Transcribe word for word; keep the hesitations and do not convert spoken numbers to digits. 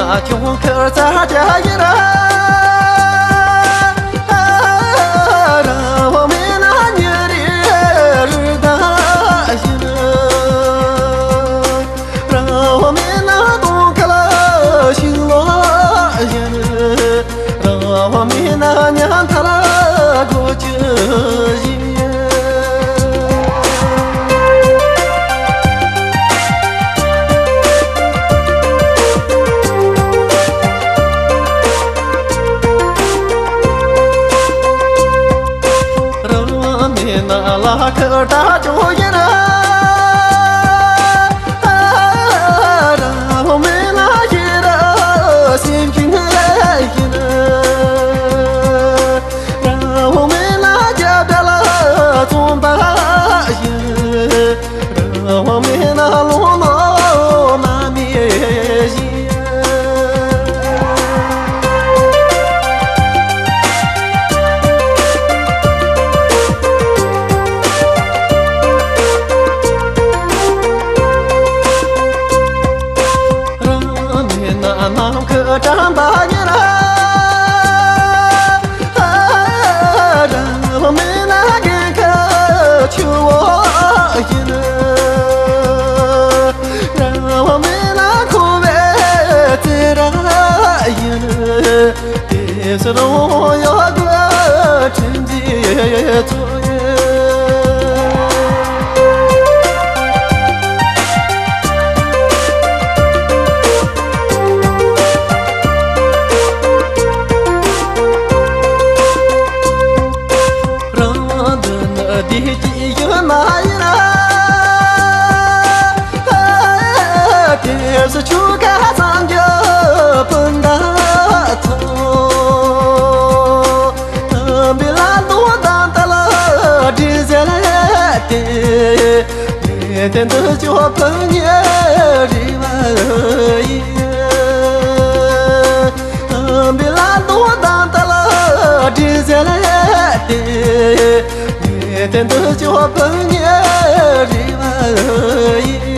ཁྱུང་ཁར་ཙ་རྒྱ་ཡིན་ར། རང་མེད་ན་ཉེ་རེ་རུ་ད་ཡིན། རང་མེད་ན་གདོང་ཁ་ལ་ཤིང་ལོ་ཡིན། རང་མེད་ན་ཉམ་ཐག་ལ་གོ་ཆུ་ཡིན། རང་མེད་ན་ལ་ཁ་ད་ཅོ་ཡིན། རང་མེད་ན་ཤེས་ར་སེམས་ཀྱི་ཡིན། རང་མེད་ན་རྒྱབ་ལ་བཙོང་པ་ཡིན། རང་མེད་ན་ལོང་ནོ་མ་མེད་ཡིན། རང་མེད་ན་ནམ་མཁའ་དྲན་པ་ཡིན། རང་མེད་ན་རྒན་ཁ་ཆུ་བོ་ཡིན། རང་མེད་ན་ཁོ་བའི་རྩེ་ར་ཡིན། དེ་སུ་རང་ཡོད་དགོས་ཁྲིམས་ཀྱི་ཚོགས་ཡིན། རང་འདི་ནི་བདེ་སྐྱིད་ཡོད་མ་ཡིན། དེ་སུ་ཆུ་ཁ་སངས་རྒྱས་སྤུན་ཟླ་ཚོ། དམ་པའི་ལྷ་ལུང་དང་ཏཱ་ལ་འདྲེས་ཟེར་ལས་ཏེ། ངས་དེ་འདི་ཆོ་ཕུ་ཉེ་རི་བ་ཡིན། དམ་པའི་ལྷ་ལུང་དང་ཏཱ་ལ་འདྲེས་ཟེར་ལས་ཏེ། ངས་དེ་འདི་ཆོ་ཕུ་ཉེ་རི་བ་ཡིན།